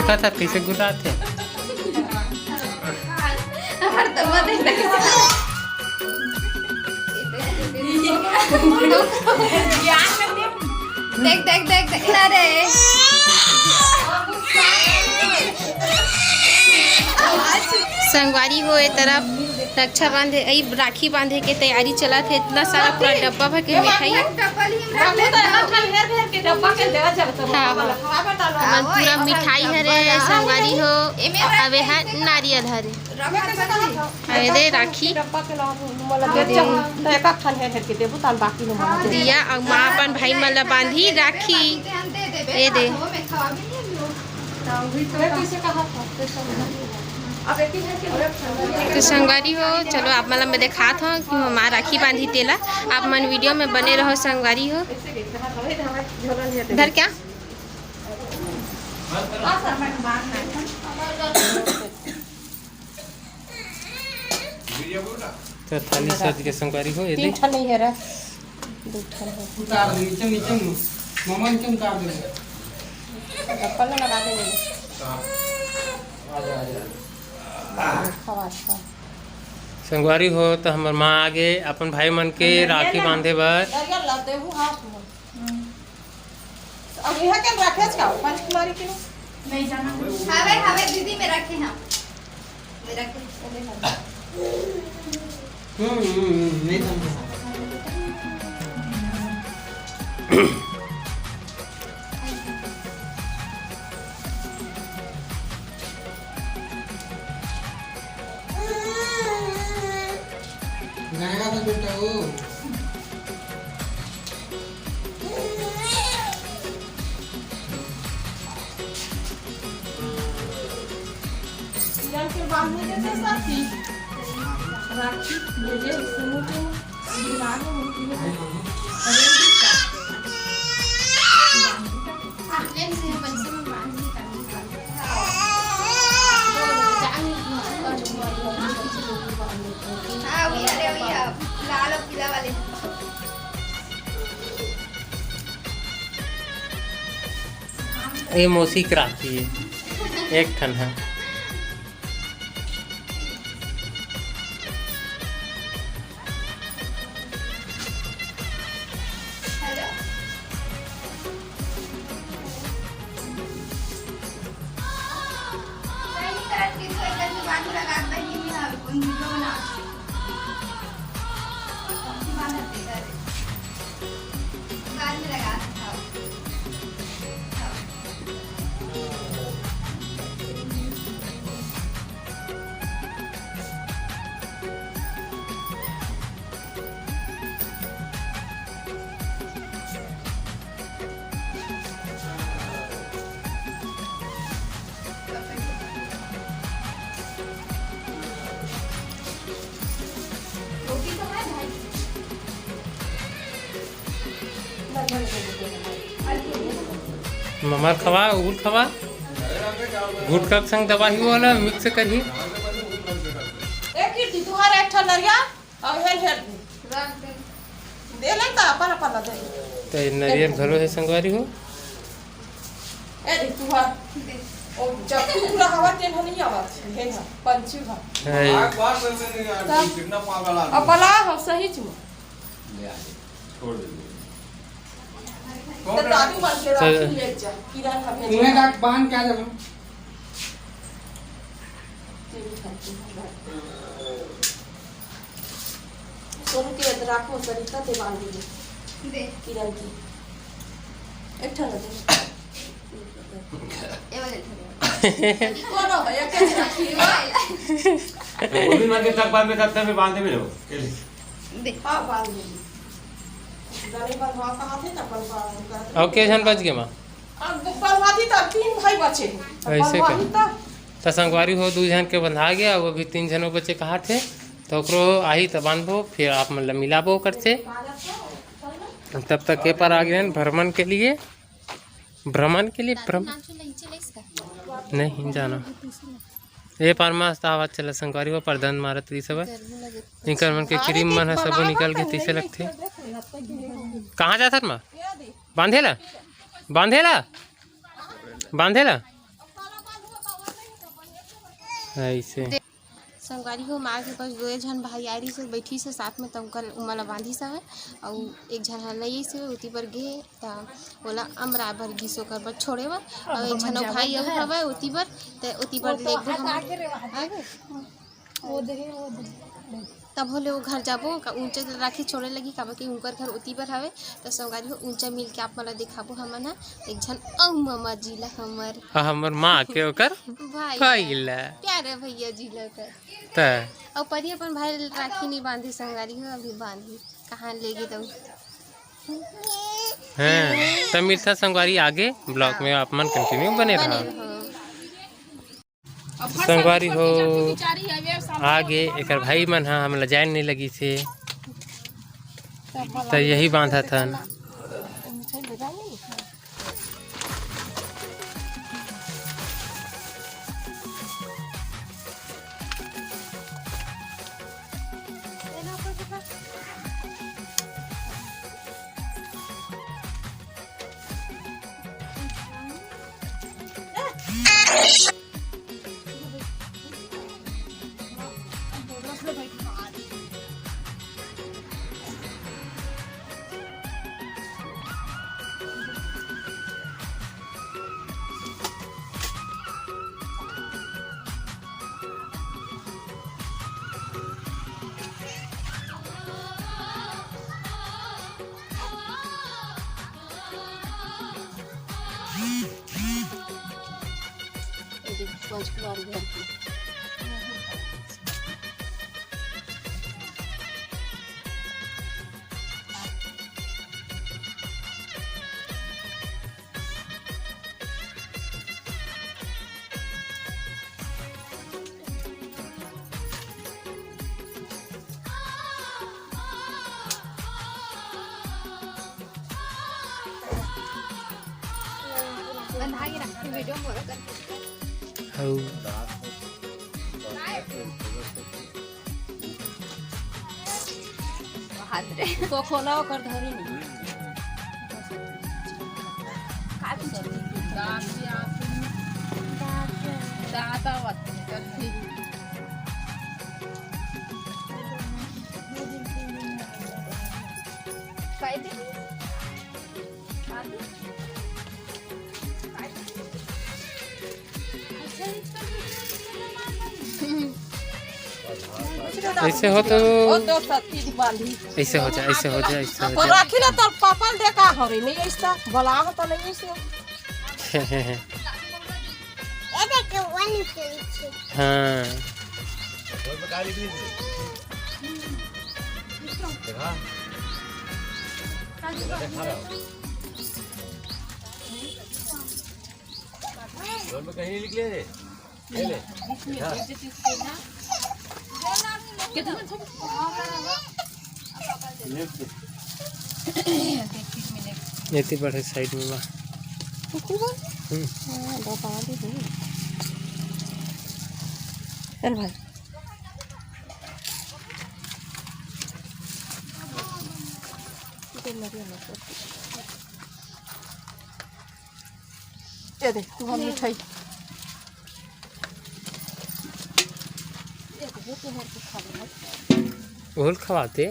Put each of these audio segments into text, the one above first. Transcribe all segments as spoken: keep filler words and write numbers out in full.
कथा कैसे गुर्राथे। देख, देख, देख, देख, अरे। संगवारी हो, ए तरफ रक्षा बांधे, ई राखी बांधे के तैयारी चलत हे। इतना सारा पूरा डब्बा भर के मिठाई हे। हाँ, हाँ। हमन पूरा मिठाई हरे, संगवारी हो, अबे हा नारियल हरे। अरे दे राखी। दिया अउ माँ अपन भाई मन ला बांधी राखी। ए दे। तो संगवारी हो, चलो आप मन ला मैं देखात हूँ कि माँ राखी बांधी तेला। आप मन वीडियो में बने रहो संगवारी हो। धर क्या? तो थाली सज के संगवारी हो, ये तीन दे। ठन नहीं है रे, दो ठन है। उतार दे, नीचे, नीचे में। मामा, नीचे उतार दे। चप्पल में लगा दे। आजा, आजा। खावा, खावा। संगवारी हो, तो हमर माँ आगे अपन भाई मन के राखी बांधे बर। अब यहाँ के रखे का पंचकुमारी के नहीं जाना। हवे, हवे दीदी, मैं रखे हैं। मैं रखे, ओले हवे। हम्म, हम्म, हम्म, नहीं समझा। गाएगा तो बेटा वो। यार के बांधने के साथ ही राखी भेजे सुनो तो दिमाग में होती है। अरे हाँ, वही हरे, वही है। लाल और पीला वाले। ये मौसी के राखी है, एक ठन है। ममर खवा, उल खवा, गुटका के संग दबाही वाला मिक्स करही। एक ही तुहार एक ठन नरिया। अब हेल, हेल दे। दे ले त अपन, अपन ला दे। त ये नरियर घलो हे संगवारी हो। ए दे, तू हा। ओ, जब तू पूरा हवा तेन ह नहीं आवत, हेल हा, पंछी हा। है। आग बार में नहीं आ, तब कितना पागल आदमी। अब बला हो सही चुमा। ले आ, छोड़ दे। तो दादू मन के चल। राखी ले जा, किरण हा भेजे। उन्हें का बांध क्या जब सोनू के राखो, सरिता ते बांध दे। दे। किरण की। एक ठन दे। ए वाले ठन। कोनो है, एक ठन राखी। वो भी मन के तक बांध में, तब तक में बांध में रहो। दे। हाँ, बांध दे। जाने बंधवा कहाँ थे, तब बंधवा करते। अब के झन बच गए माँ? अब बंधवाती तब तीन भाई बचे हैं। अब ऐसे बंधवाही कर। तब। त संगवारी हो, दू झन के बंधा गया, वो भी तीन झन बचे कहा थे, तो ओकरो आही त बांधबो, फिर आप मन ला मिलाबो ओकर से। तब तक के पार आ गए हैं भ्रमण के लिए, भ्रमण के लिए, भ्रम-, नहीं जाना। ये पार मस्त आवाज चला संगवारी हो, परदन मारत रही सब। इनकर मन के क्रीम मन ह सबो निकल के तैसे लगथे। कहाँ जाथन माँ? बांधे ला? बांधे ला? बांधे ला? ऐसे। संगवारी हो, माँ के पास दो झन भाई आ रही से, बैठी से साथ में, त उनकर उमर ला बांधी से हवे, अउ एक झन ह नई से ओती बर गे, त ओला अमरा बर गिस ओकर बर छोड़े बर, अउ एक झन भाई अउ हवे ओती बर, त ओती बर लेगो हम। आगे। वो दे, वो दे। तब होले वो घर जाबो, का ऊंचा राखी छोड़े लगी, काबर कि उनकर घर ओती बर हवे। त संगवारी हो, ऊंचा मिल के आप मन ला दिखाबो हमन ह एक झन अउ ममा जी ला हमर। हाँ, हमर माँ के ओकर भाई भाई ला। ला। प्यारे भैया जी ला ओकर। त। अउ परी अपन भाई ला राखी नहीं बांधी संगवारी हो, अभी बांधी। कहाँ लेगे तो। हाँ, त मिलता संगवारी आगे vlog में, आप मन continue बने बने रहा। रहो। संगवारी हो, आगे एकर भाई मन ह हमला जाए नहीं लगी से, त यही बांधत हन। तो खोला ओकर धरी नहीं। ऐसे हो तो ऐसे हो जा, ऐसे हो जा, ऐसे हो जा। राखी ला तोर पापा ल दे का हो रे, नहीं ऐसा बोला हो तो नहीं ऐसे। हाँ। कहीं लिख ले। एती बढ़े साइड में बा। हम्म। हाँ, बता दे दे। चल भाई। ये दे, तू हम मिठाई। ओल खवाते।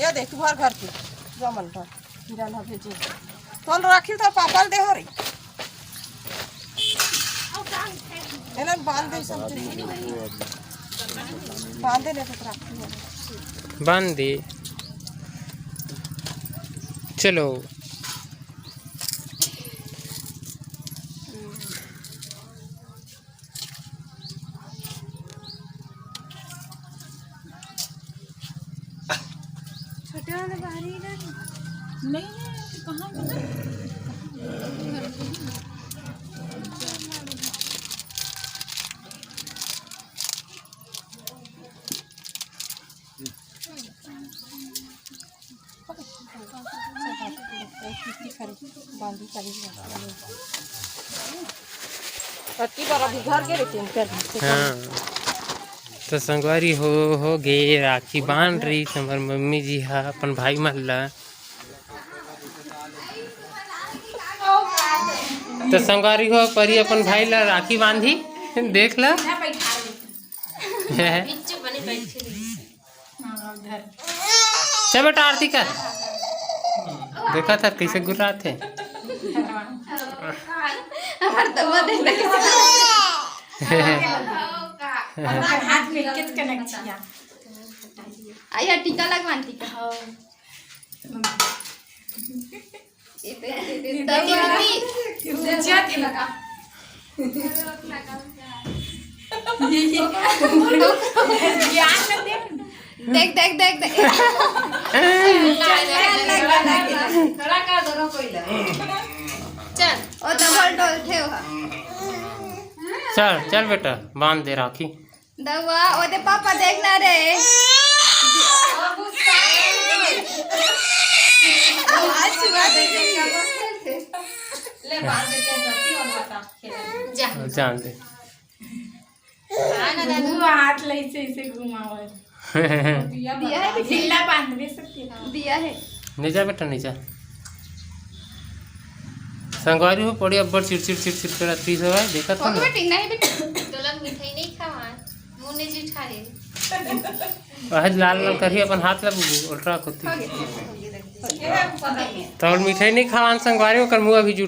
ये दे, तुम्हार घर के, जो मन था। किरण ह भेजे। तोल राखी तो पापा ल दे हो रे। एलन बांध दे सब चीज। बांध दे ले तो राखी हो। बांध दे। चलो। छोटे वाले बाहर ही ना। नहीं है, तो कहाँ गया? अतकी बार अभी घर के रहितिन, कर घर के। हाँ। तो संगवारी हो, हो गे राखी बांध रही हमर मम्मी जी हा अपन भाई मन ला। तो संगवारी हो, परी अपन भाई ला राखी बांधी, देख ला। चल बेटा, आरती कर। देखा था कैसे गुर्रात हे। हमार तो वो देख ले कैसे। हमार हाथ में किस कनेक्ट किया। आइया, टीका लगवान, टीका। हाँ। इधर, इधर, इधर। दीदी, दीदी। पूछा थी लगा। ये, ये। ज्ञान में दे। देख, देख, देख, देख। चल, चल, चल, चल। खड़ा कर दो, रोको इधर। चल। ओ, डबल डोल थे वहाँ। चल, चल बेटा, बांध दे राखी। दवा, ओदे पापा देखना रे। आज सुबह देखे। ले, बांध देते हैं, धरती और बता, खेल। जा। जान दे। हाँ ना, दादू। वो हाथ ले इसे, इसे घुमावल। दिया है, ढीला बांध दे सकती है। दिया है। नहीं जा बेटा, नहीं जा। संगवारी हो, पड़ी अब्बड़ चिड़चिड़, चिड़चिड़ करत रहिस हवय, देखत हो ओके ना? बेटी, नहीं बेटी। तोला मिठाई नहीं खावा, मुंह ने जुठा ले। आज लाल लाल करही अपन हाथ ला, उल्टा कुत्ती। तो मिठाई नहीं खावान संगवारी, ओकर मुंह अभी जुठ